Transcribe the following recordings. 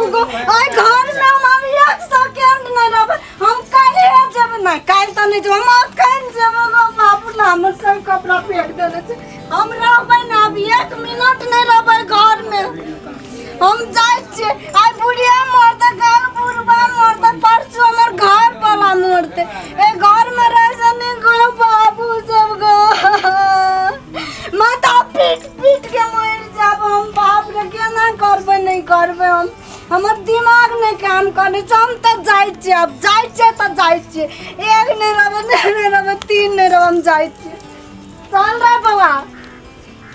बाबू गो, एहि घर में हम अभी एक सेकेंड नहीं रहबै। हम काल्हि जेबै ना, काल्हि तऽ नहि जेबै, हम अखन जेबै गो बाबू ना। हमर सब कपड़ा फेंक देने छै। हम रहबै ना, अभी एक मिनट नहीं रहबै घर में। हम जाइ छियै। आइ बुढ़िया मरतै, काल्हि बुढ़बा मरतै, परसू हमर घर वाला मरतै। ए घर में रह से नहीं गो बाबू सब गो, माथा पीट पीट के मरि जाब हम। बाप रे, केना करबै, नहि करबै हम? हमर दिमाग नहि काम करै छै। हम तऽ जाइ छियै, आब जाइ छियै तऽ जाइ छियै। एक नहि रहबै, नहि रहबै, तीन नहि रहबै, हम जाइ छियै। चल रे बौआ,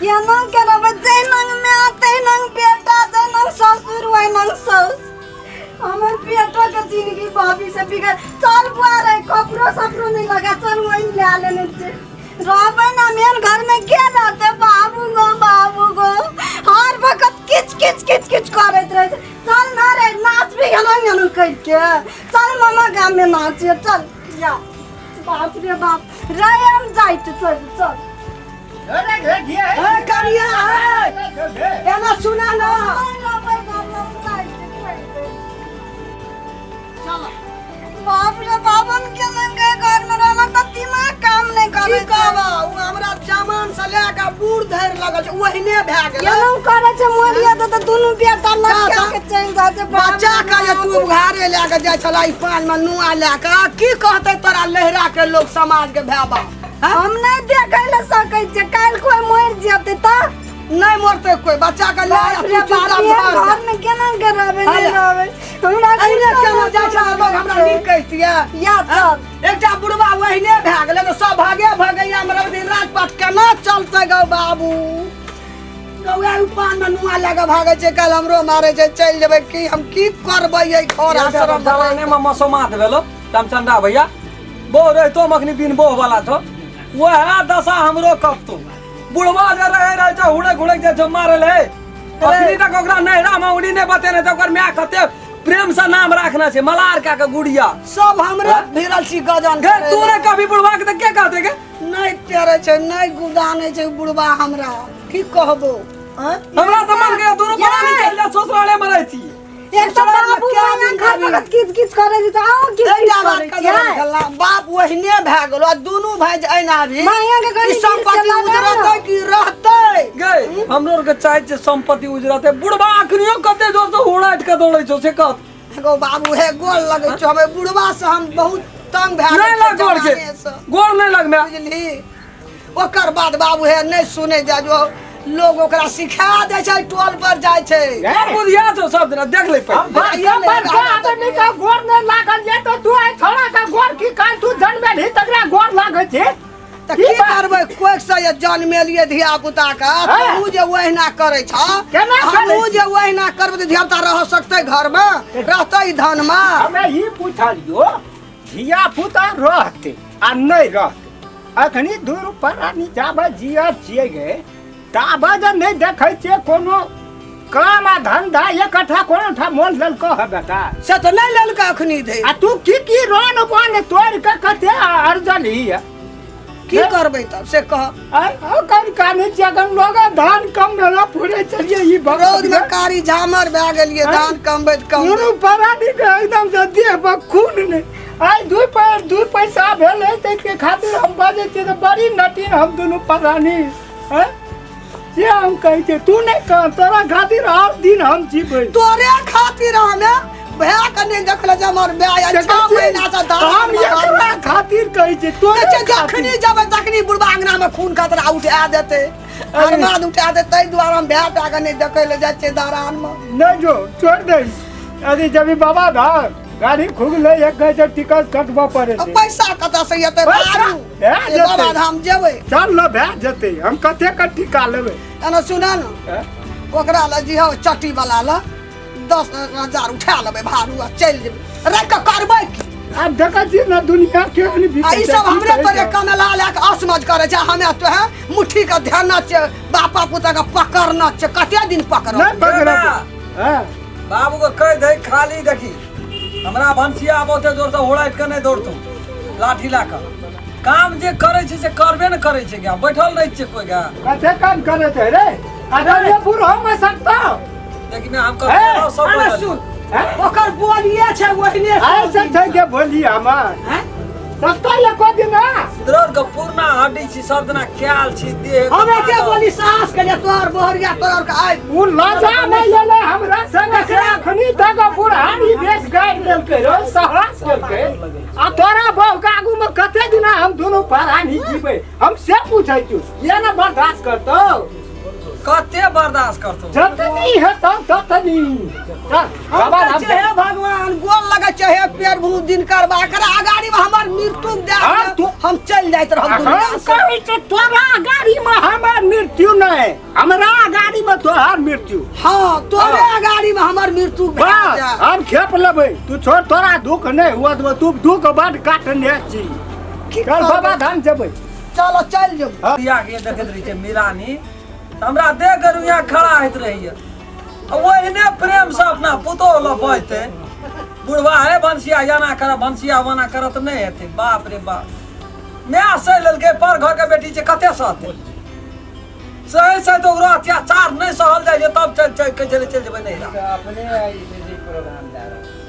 केना के रहबै? जै नंग माय तै नंग बेटा, जै नंग ससुर ओहि नंग साउस। हमर बेटो के जिंदगी भाभी से बिगड़। चल बुआ रे, कपड़ो सपड़ो नहीं लगा, चल वही ले लेने छै। रहबै ना मेन घर में के रहते? बाबू गो, बाबू गो, हर वक्त किच किच किच किच करैत रहे छै। चल ना रे, नाच भी गेलो गेलो कहि के। चल मामा गाम में नाचिए, चल या। बाप रे बाप रे, हम जाइ छी, चल चल। ए कनिया, ए एना सुना ना। बाप रे बाप, हम केना के घर में रहना तऽ दिमाग काम नहीं की करे। कहबा, ओ हमरा जमान से लए कऽ बूढ़ धरि लगल छै, ओहिने भए गेलै। केना करे छै मोलिया तऽ दुनू बेटा लटका के चलि जाइ छै। बच्चा के जे तू उघारे लए कऽ जाइ छला ई पान मे नुआ लए कऽ, की कहतै तोरा लहरा के लोग, समाज के भाय बाप? हम नहीं देखे ले सकै छियै, काल्हि कोई मरि जेतै तऽ? नहीं मरतै कोई, बच्चा के लए बाप रे तू बाप, चुपचाप एहन घर जा। घर में केना के रहबै? नहीं अरे। रहबै हमरा। अहिने केना जाइ छै लोग, हमरा नीक कहितियै? या चल। एकटा बुढ़वा ओहिने भए गेलै तऽ सब भागे भगैया मे रहबै, राजपाट केना चलतै गौ बाबू? गौआ उ पान मे नुआ लए कऽ भागै छै, काल्हि हमरो मारै छै। चलि जेबै की हम? की करबै एहि घर आश्रम मे? जवाने में मसोमात भेलो रामचंद्रा भैया, बोह रहितो हम अखनी बिन बोह वाला छो। वएह दशा हमरो कपतो। बुढ़वा जे रहे रहे छै, हुड़क हुड़क जे छै मारल है। अखनी तक ओकरा नैहरा में उड़ी नहि बतेने छै। ओकर माय कते प्रेम से नाम राखना छै, मलार का के गुड़िया। सब हमरे भिड़ल छी गजन। गे तू ने कभी बुढ़वा के तऽ के कहते गे? नहि टेरै छै, नहि गुदानै छै बुढ़वा हमरा, की कहबो आँय? हमरा तऽ मन गया दुनू प्राणी चलि जा, ससुराले में रहै छी। एक तऽ बाबू क्या माया दिन घर खाबी? वक्त किच किच करे छै तऽ अहूँ किच किच एकटा बात करै कह छियै। खेलना बाप ओहिने भए गेलो आ दुनू भाय जे एना भी माया के कनि ई संपत्ति दिल से लगाउ। उजरतै कि रहतै? गे हमरो आरके चाहै छै संपत्ति उजरते। बुढ़वा अखनियो कते जोर से हुड़ाटि के दौड़ै छौ से कह। एगो बाबू हे, गोर लगै छौ। हमे बुढ़वा से हम बहुत तंग भए नहीं गेल लग गोर के जमाने से। गोर नहीं लग मैं। बुझली, ओकर बाद बाबू हे नहीं सुने जा, जो लोग ओकरा सिखा दै छै, टोल पर जाइ छै। बुधिया छौ सब दिना, देख ले पहिले। बड़का बड़का आदमी के गोर नहि लागल जे तऽ तू एहि छोड़ा के गोर की काल तू जन्मेलही तकरा गोर लागै छै? तऽ की की बात? करबै, कोख से जे जन्मेलियै धिया पुता के, तू जे ओहिना करै छ। केना करै? हमहूँ जे ओहिना करबै तऽ धिया पुता रह सकतै घर मे? रहतै धन मे? हमे ई पूछलियो, धिया पुता रहतै आ नहि रहतै, अखनी दूर परानी जाबे जियत छियै गे ताबे जे नहि देखै छियै कोनो काम आ धंधा, एकठा कोनो ठाम मोल लेलको है बेटा? से तऽ नहि लेलकै अखनी धरि। आ तू की की रोन बन तोड़ के कते अर्जल ही है? की करबै तब से कह। आय ओकर काने जगन लोग धान कम भेला पूरे चलिए ई रौद में कारी झामर भए गेलियै धान कमबैत कमबैत। दुनू परानी के एकदम से देह पर खून नहि। आइ दू पैर दू पैसा भेलै ताहिके खातिर हम बजै छियै तऽ बड़ी नटीन हम दुनू परानी हैं? से हम कहै छियै, तू नहि कह, तोरा खातिर हर दिन हम जीबै। तोरे खातिर हमे भए के नहि देखले जे हमर भाय आइ देखै 6 छी? महीना से धान हम एकरा खातिर कहै छियै, तोरे कहै छै, खातिर। जखनी जेबै तखनी बुढ़बा अंगना में खून खतरा उठा देतै, अरमान उठा देतै, ताहि दुआरे हम भाय टा के नहि देखै लए जाइ छियै दरान मे। नहि जो, छोड़ दे। अरे जब बाबा धाम गाड़ी खुगलै एक कहै छै टिकट कटबऽ पड़ै आ छै। पैसा कतऽ से एतै? पैसा? बारू भए जे जेतै। बाबा धाम जेबै। चल न, भए जेतै, हम कते के टिका लेबै। एना सुना ने। हैं? ओकरा लए जी हौ, चट्टी वाला लए 10,000 उठा लेबै भाड़ू आ चलि जेबै। राखि कऽ करबै की? आब देखै छियै ने दुनिया केहन आ बीतै ई छै, सब की हमरे कहै पर छै। कमेला लए कऽ असमझ करै छै। हमे तो है मुट्ठी के ध्यान छै, बापा पुता के पकड़ना छै। कते दिन पकड़ब? नहि पकड़ब। हँ। बाबू के कहि दे, खाली देखी हमरा भनसिया आब ओते जोर से हुड़ाटि के नहि दौड़तौ लाठी ला कऽ। काम जे करै छै से करबे ने करै छै गा, बैठल रहै छै कोइ गा। कते काम करै छै रे? अरे ये बूढ़ो में सकता। देखी में हम ए, कर सब अरे बदल। सुन। हैं? ओकर बोलिए छै ओहने ऐसे छै के बोली हमर हैं? सस्ता एको दिन ना द्रोण के पुरना हड्डी छी सब दिना ख्याल छी देह हम एते बोली साहस के लिए तोहर बोहरिया तोहर के आइ उ लजा नहीं लेले हमरा संग से अखनी तक बुढ़ारी बेस गाड़ि देलकै रो सहस केलकै आ तोरा बहु के आगू में कते दिना हम दुनू परानी जीबै हम से पूछै छु ये ना बर्दाश्त करतौ कते बर्दाश्त करतौ जतनी हेतौ ततनी चल हम बाबा कहै हम छियै, हे भगवान गोल लगै छै हे पेड़ भू दिन करबा कर अगाड़ी में हमर मृत्यु दे हाँ, दिअ, तू- हम चलि जाइत रहब हम दुनिया से कहै छी तोरा गाड़ी में हमर मृत्यु नहीं हमरा गाड़ी में तोहर मृत्यु हाँ तोरे हाँ। अगाड़ी में हमर मृत्यु भए बस जाए हम खेप लेबै तू छोड़ तोरा दुख नहीं हुआ देबो तू दुख बड काटने छी की चल बाबा करबै? धाम जेबै चलो चलि जेबै बियाह के देखैत रहै छै मिलानी तऽ हमरा देख के रुइया खड़ा होइत रहैया आ ओहिने प्रेम से अपना पुतोह लग बजतै बुढ़वा हे भनसिया एना कर भनसिया ओना कर तऽ नहि हेतै बाप रे बाप माय सहि लेलकै पर घर के बेटी छै कते सहतै सही सही तऽ ओकरो अत्याचार नहि सहल जाइ छै तब चल चल चल चलि जेबै नैहरा अपने आई से प्रोग्राम जा रहा।